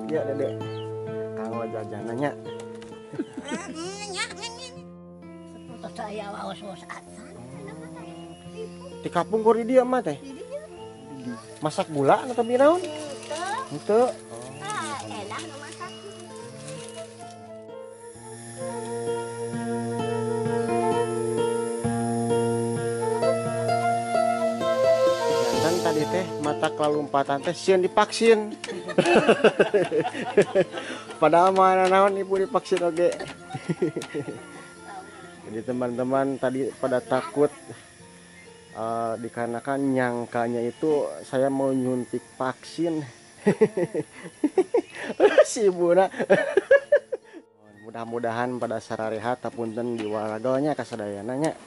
Ya Dede. Kanggo jajanannya. Saya waos-waos acan. Di kapungkur di dieu mah teh. Masak gula atau naon? Henteu. Ah, elah nu masak. Jantan tadi teh mata kelalumpatan teh sieun divaksin. Padahal mah naon ibu divaksin oge. Jadi teman-teman tadi pada takut dikarenakan nyangkanya itu saya mau nyuntik vaksin. Si ibu na. Mudah-mudahan pada sararehat tapunten diwaragelnya kasadayana nya.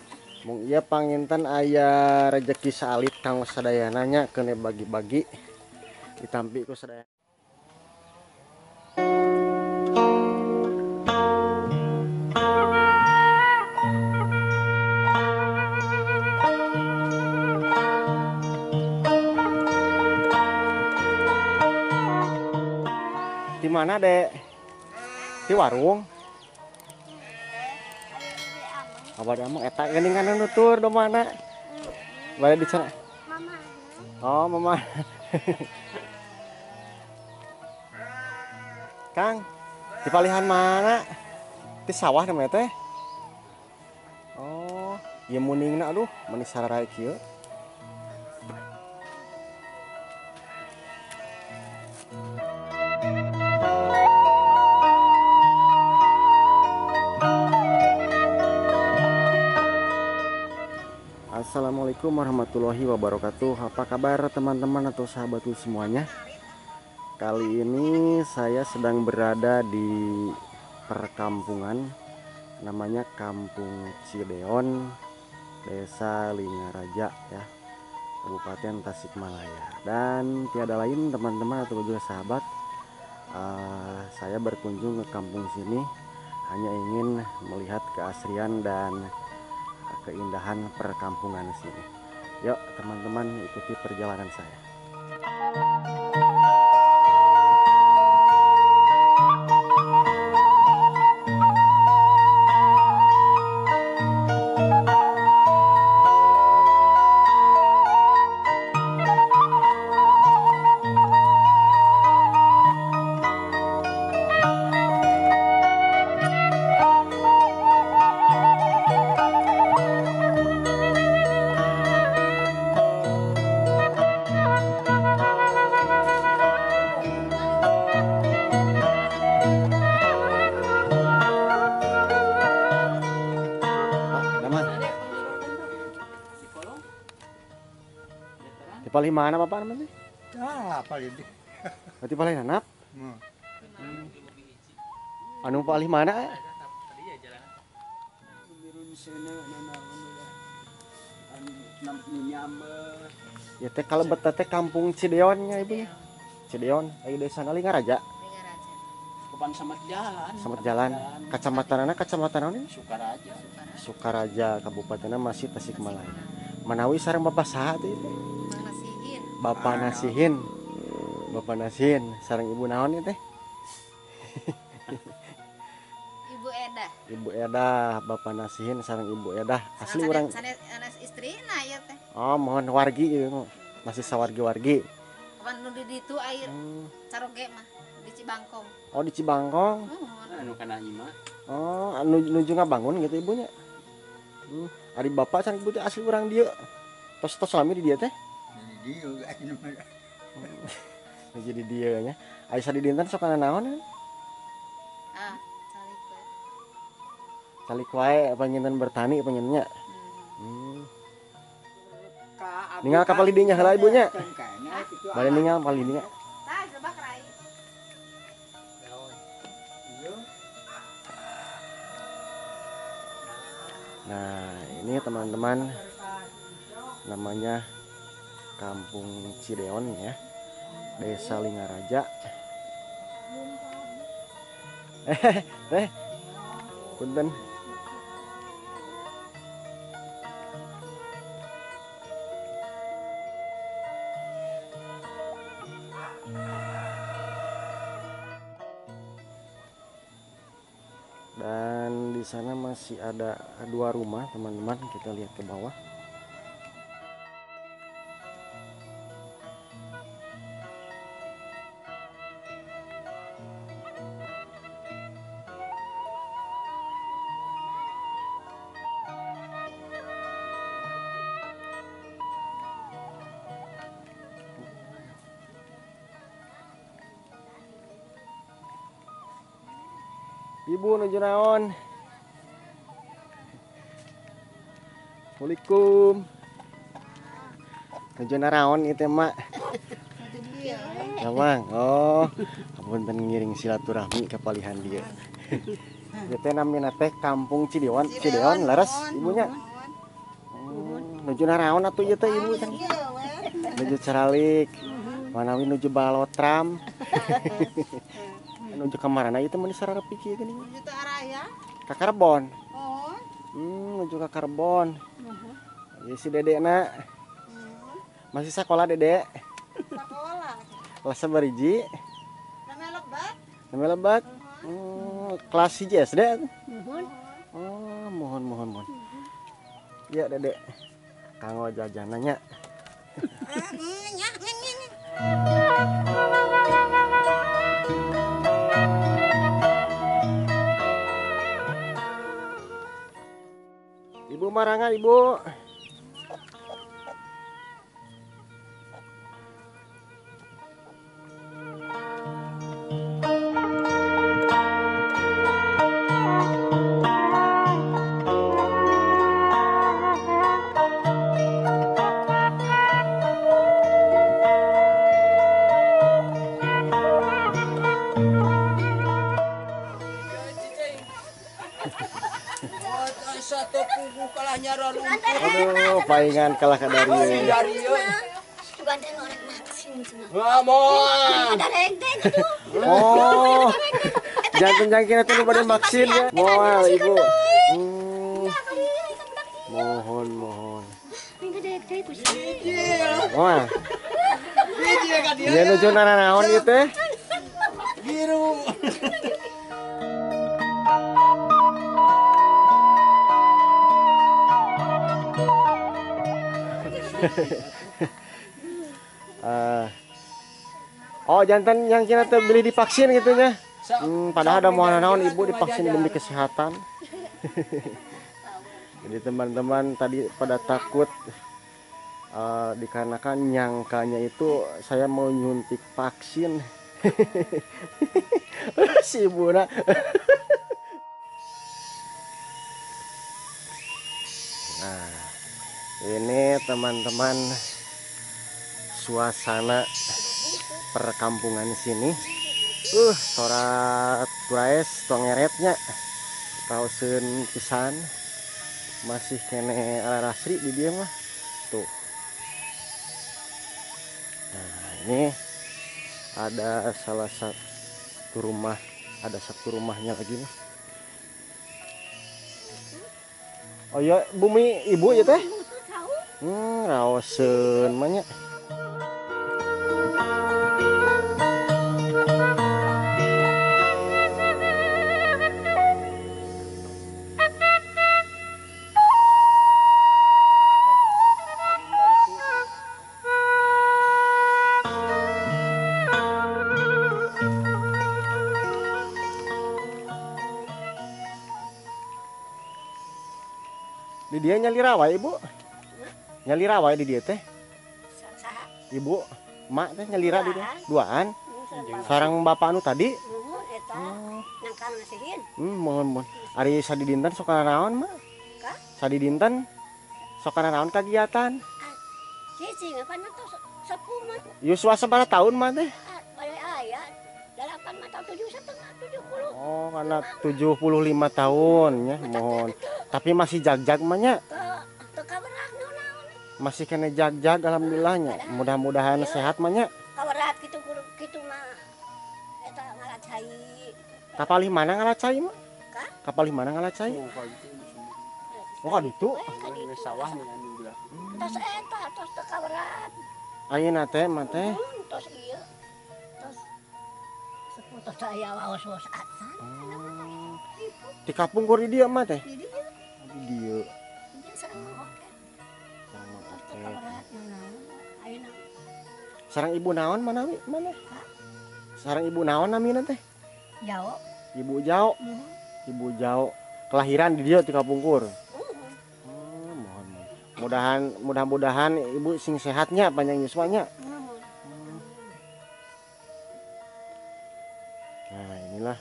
Mung ieu panginten aya rejeki saalit kanggo sadayana nya keun bagi-bagi ditampi ku sadayana. Di mana, Dek? Di warung. Abah amang eta geuningan nutur do mana? Bade di sana. Mama. Oh, mama. Kang, di palihan mana? Di sawah namanya teh. Oh, ieu muningna aduh, meni sararae kieu. Assalamualaikum warahmatullahi wabarakatuh. Apa kabar teman-teman atau sahabatku semuanya? Kali ini saya sedang berada di perkampungan, namanya Kampung Cideon, Desa Lingaraja ya, Kabupaten Tasikmalaya. Dan tiada lain teman-teman atau juga sahabat, saya berkunjung ke kampung sini hanya ingin melihat keasrian dan keindahan perkampungan sini. Yuk teman-teman, ikuti perjalanan saya. Paling mana bapak namanya? Ah, paling di. Berarti paling nanap? Anu paling mana? Ya teh kalau teh Kampung Cideonnya ibu ya. Cideon, ayo desa Lingaraja. Kapan samet jalan. Samet jalan. Kecamatan mana? Kecamatan mana? Sukaraja. Sukaraja, kabupatennya masih Tasikmalaya. Manawi sareng bapak saha teh? Bapak Nasihin. Bapak Nasihin sareng ibu naon ieu teh? Ibu Eda. Ibu Eda, Bapak Nasihin sareng Ibu Eda. Asli urang sanes istrina ieu teh. Oh, mohon wargi ieu masih sawargi-wargi. Kapan nu di ditu air caroge mah di Cibangkong. Oh, di Cibangkong. Anu kana imah. Oh, anu nuju ngabangun gitu ibunya. Ari bapak sareng ibu teh asli urang dieu. Tos-tos lami di dieu teh. Jadi dia nya. Aisyah di dinten sok naon? Ah, calik wae. Calik wae panginten bertani pangintennya. Ningal ka palih dinya heula ibunya. Bade ningal palih dinya. Tah, coba rai. Nah, ini teman-teman namanya Kampung Cideon ya, Desa Lingaraja. Punten. Di sana masih ada 2 rumah, teman-teman. Kita lihat ke bawah. Ibu nuju naon? Assalamualaikum. Nuju naraon ieu teh, Mak? Damang. Oh, apunten ngiring silaturahmi ka palihan dieu. Ieu teh namina teh Kampung Cideon, Cideon leres ibunya. Nuju naraon atuh ieu teh ibu teh? Nuju caralik. Manawi nuju balotram. Nuju ka marana ieu teh mun sararepi kieu geuning? Nuju teu araya. Ka Karbon. Oh. Nuju ka Karbon. Ieu si Dedekna. Masih sekolah, Dedek? Sekolah. Kelas sabariji? Namanya lebat. Namanya lebat? Kelas 1 SD? Muhun. Oh, mohon mohon mohon. Ya, Dedek. Kanggo jajanannya. Ibu maranga, Ibu. Aduh, palingan kalah ka dari. Oh, jangan-jangan itu pada vaksin ya. Moal ibu. Mohon mohon. Moal. Iya nuju nanaon ieu teh? Biru. Oh, jantan yang kira teh beli divaksin gitu nya. Padahal ada mau naon ibu divaksin demi kesehatan. Jadi teman-teman tadi pada takut dikarenakan nyangkanya itu saya mau nyuntik vaksin. Si ibu nak. Nah, ini teman-teman suasana perkampungan sini. Sora turaes tongeretnya kauseun pisan. Masih kene alarasri di dia mah. Tuh. Nah, ini ada salah satu rumah, ada satu rumahnya lagi nih. Oh iya, bumi ibu ya teh? Raoseun mah nya. Di dia nyalira wae ibu. Nyalira wae di dia teh. Ibu, mak teh nyalira di dia. Duaan. Sarang bapak anu tadi. Mohon mohon. Ari sadidinten sok naon, mak? Sadidinten sok naon kagiatan? Cicing apa tos sepuh mah. Yuswa sabaraha tahun mah teh? Aya 8 atau 7,5 70. Oh, karena 75 tahun ya, mohon. Tapi masih jag-jag mah nya. Masih kena jag-jag alhamdulillahnya. Mudah-mudahan sehat mah nya. Kawerat kitu kitu mah eta ngalacai. Kapalih mana ngalacai mah? Kapalih mana ngalacai? Oh, ka ditu. Sawah nih anu belah. Tos eta tos teu kawerat. Ayeuna teh mah teh. Tos ieu. Tos sepuh tos aya waos-waos acan. Di kapungkur di dieu mah teh. Di dieu. Di dieu. Sareng Mang Oket. Sareng Mang Waktu Oket. kabarat naon ayeuna. Sareng ibu naon manawi mana? Sareng ibu naon namina teh? Jao. Ibu Jao. Ibu Jao. Kelahiran di dieu ti kapungkur. Oh, mohon mohon. Mudahan mudah-mudahan ibu sing sehatnya panjang yuswanya. Nah, inilah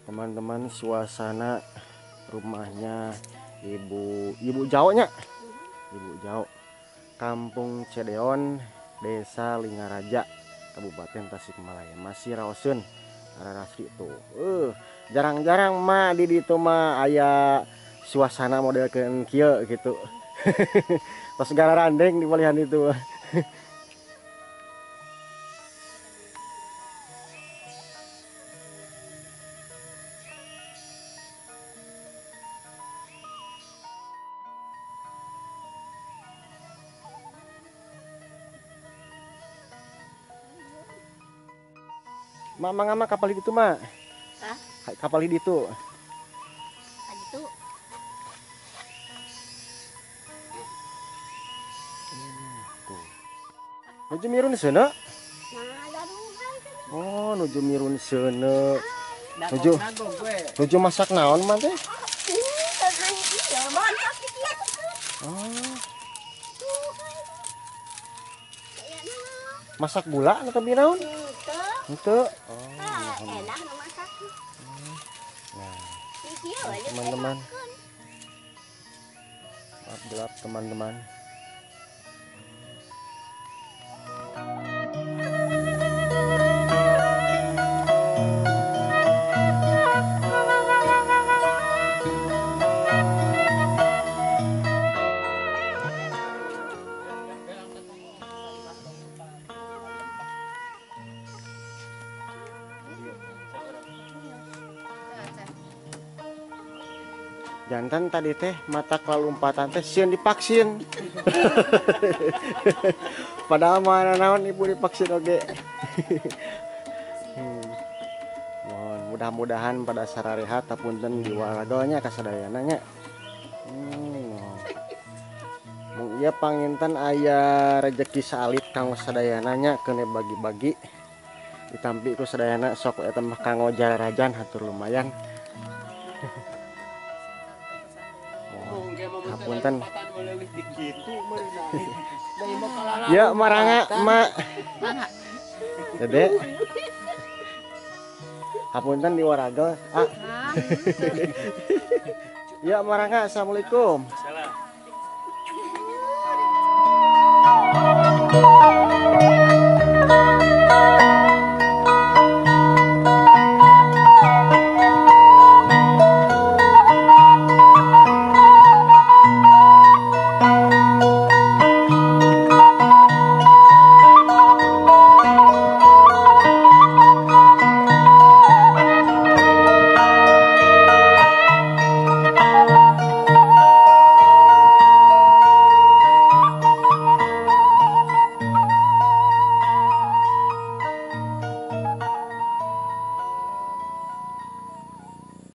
teman-teman suasana rumahnya Ibu Ibu Jao-nya. Ibu Jao. Kampung Cedeon, Desa Lingaraja, Kabupaten Tasikmalaya. Masih raoseun ararasri tuh. Jarang-jarang mah di ditu mah aya suasana model keun kieu gitu. Pas gararandeng di palihan itu. Mak mangga mak kapal itu mak. Hah? Kapal itu. Itu. Tuh. Nuju mirun seuneu? Nah, daruhan. Oh, nuju mirun seuneu. Nuju. Nuju masak naon mah teh? Oh. Masak gula atau naon? Itu. Oh, enak nu masak. Nah, teman-teman. Maaf gelap teman-teman. Jantan tadi teh mata kelalumpatan teh sieun divaksin. Padahal mana naon ibu divaksin oge. Mohon mudah-mudahan pada sararehat tapunten diwaradonya kasadayana nya. Mung ieu panginten aya rejeki saalit kanggo sadayana nya keun bagi-bagi. Ditampi ku sadayana sok eta mah kanggo jarajan hatur lumayan. Hapunten. Ya maranga mak. Dede. Hapunten di waragel. Ah. Ya maranga, assalamualaikum.